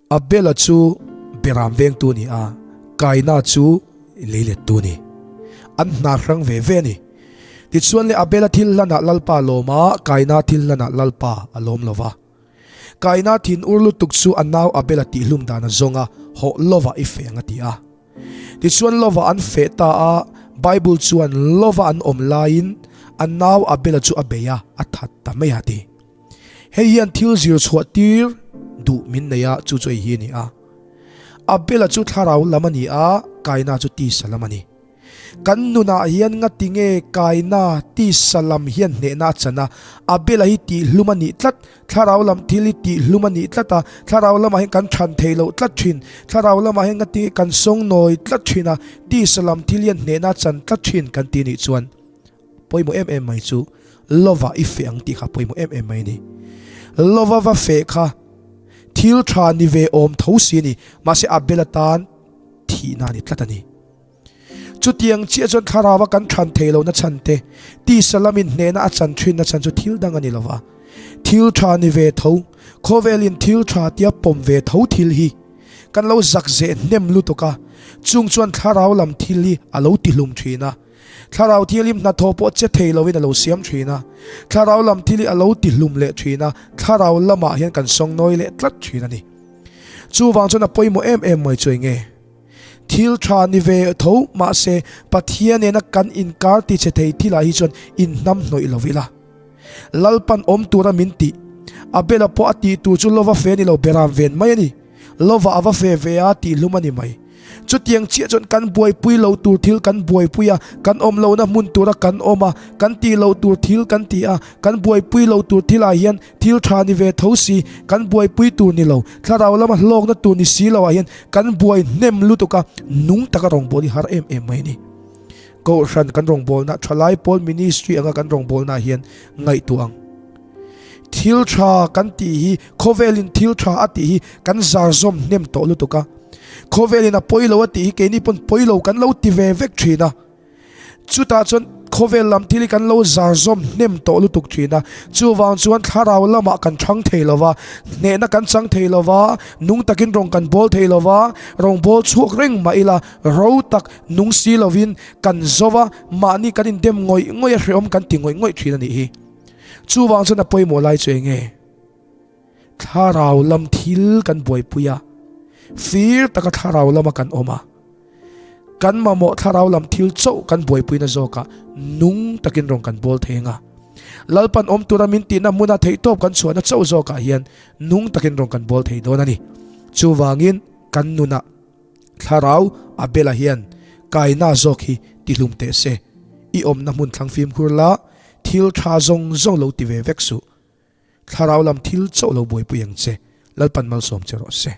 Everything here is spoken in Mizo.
Abela chu Beram vengtu a ni a, Kaina chu leilettu a ni. An hna hrang ve ve a ni. Tichuan le Abela thil hlanah Lalpa a lawm a, Kaina thil hlanah Lalpa a lawm lo va. Kaina thin ur lutuk chu a nau Abela tihhlum dan a zawng a, hawh lova i feh ang a ti a. Tichuan lova an feh ta a, Bible chuan lova an awm laiin a nau Abela chu a bei a, a that ta mai a ti. Hei hian thil zir chhuah tir duh min nei a, chu chu hei hi a ni a. Abela chu thlarau lam a ni a, Kaina chu tisa lam a ni. Kan nunah hian ngati nge Kaina tisa lam hian hnehna a chan a, Abela hi tihhlum a nih tlat, thlarau lam thil hi tihhlum a nih tlat a, thlarau lamah hian kan than thei loh tlat thin, thlarau lamah hian ngati nge kan sawngnawi tlat thin a, tisa lam thil hian hnehna a chan tlat thin kan ti nih chuan. Pawimawh em em mai chu lova i feh ang tih kha pawimawh em em mai a ni. Lova va feh kha thil tha ni ve awm tho si a ni, mahse Abel atan thihna a ni tlat a ni. Chutiang chiah chuan thlarau a kan than thei lohna chhan te, tisa lamin hnehna a chan thinna chhan chu thil dang a ni lova. Thil tha ni ve tho, khawvelin thil tha tia pawm ve tho thil hi kan lo zak zeh hnem lutuk a, chung chuan thlarau lam thil hi a lo tihlum thin a. Thlarau Thianghlim hnathawh pawh che thei loin a lo siam thin a, Thlarau lam thil hi a lo ti hlum leh thin a, Thlarau lamah hian kan sawngnawi leh tlat thin a ni. Chuvang chuan a pawimawh em em mai chu enge? Thil tha ni ve tho mahse Pathian nena kan inkar ti che thei thilah hi chuan inhnam hnawih lo ila. Lalpan awm tura min tih, Abela pawh a tih tur chu lova fe ni lo beram ven mai a ni. Lova a va fe ve a tih hlum a ni mai. Chutiang chiah chuan kan buaipui lo tur thil kan buaipui a, kan awm lohna hmun tura kan awm a, kan tih loh tur thil kan ti a, kan buaipui lo tur thilah hian thil tha ni ve tho si, kan buaipui tur ni lo, thlarau lama hlawkna tur ni si loah hian kan buai hnem lutuk a, nung taka rawngbâwl hi har em em mai a ni. Kohhran kan rawngbâwlna, Thalai Pawl Ministry anga kan rawngbâwlnaah hian ngaihtuah ang. Thil tha kan tih hi khawvelin thil tha a tih hi kan zar zawm hnem tawh lutuk a. Khawvelin a pawi lo a tih hi keini pawn pawi lo kan lo ti ve vek thin a. Chutah chuan khawvel lam thil hi kan lo zar zawm hnem tawh lutuk thin a. Chuvang chuan thlarau lamah kan thang thei lo va, hnehna kan chang thei lo va, nung takin rawng kan bawl thei lo va, rawng bawl chhuak reng mah ila ro tak nung si lovin kan zo va, mahni kan indem ngawih ngawih a hrehawm kan ti ngawih ngawih thin a nih hi. Chuvang chuan a pawimawh lai chu eng nge? Thlarau lam thil kan buaipui a, fir taka thlarau lama kan awm a, kan mamawh thlarau lam thil chauh kan buaipuina zawkah nung takin rawn kan bawl thei ang a. Lalpan awm tura min tihna hmuna theihtawp kan chhuahna chauh zawkah hian nung takin rawn kan bawl thei dawn a ni. Chuvangin kan nunah Thlarau Abela hian kaina zawk hi tihlum teh se. I awmna hmun thlang fimkhur la, thil tha zawng zawng lo ti ve vek suh. Thlarau lam thil chauh lo buaipui ang che. Lalpan malsawm che rawh se.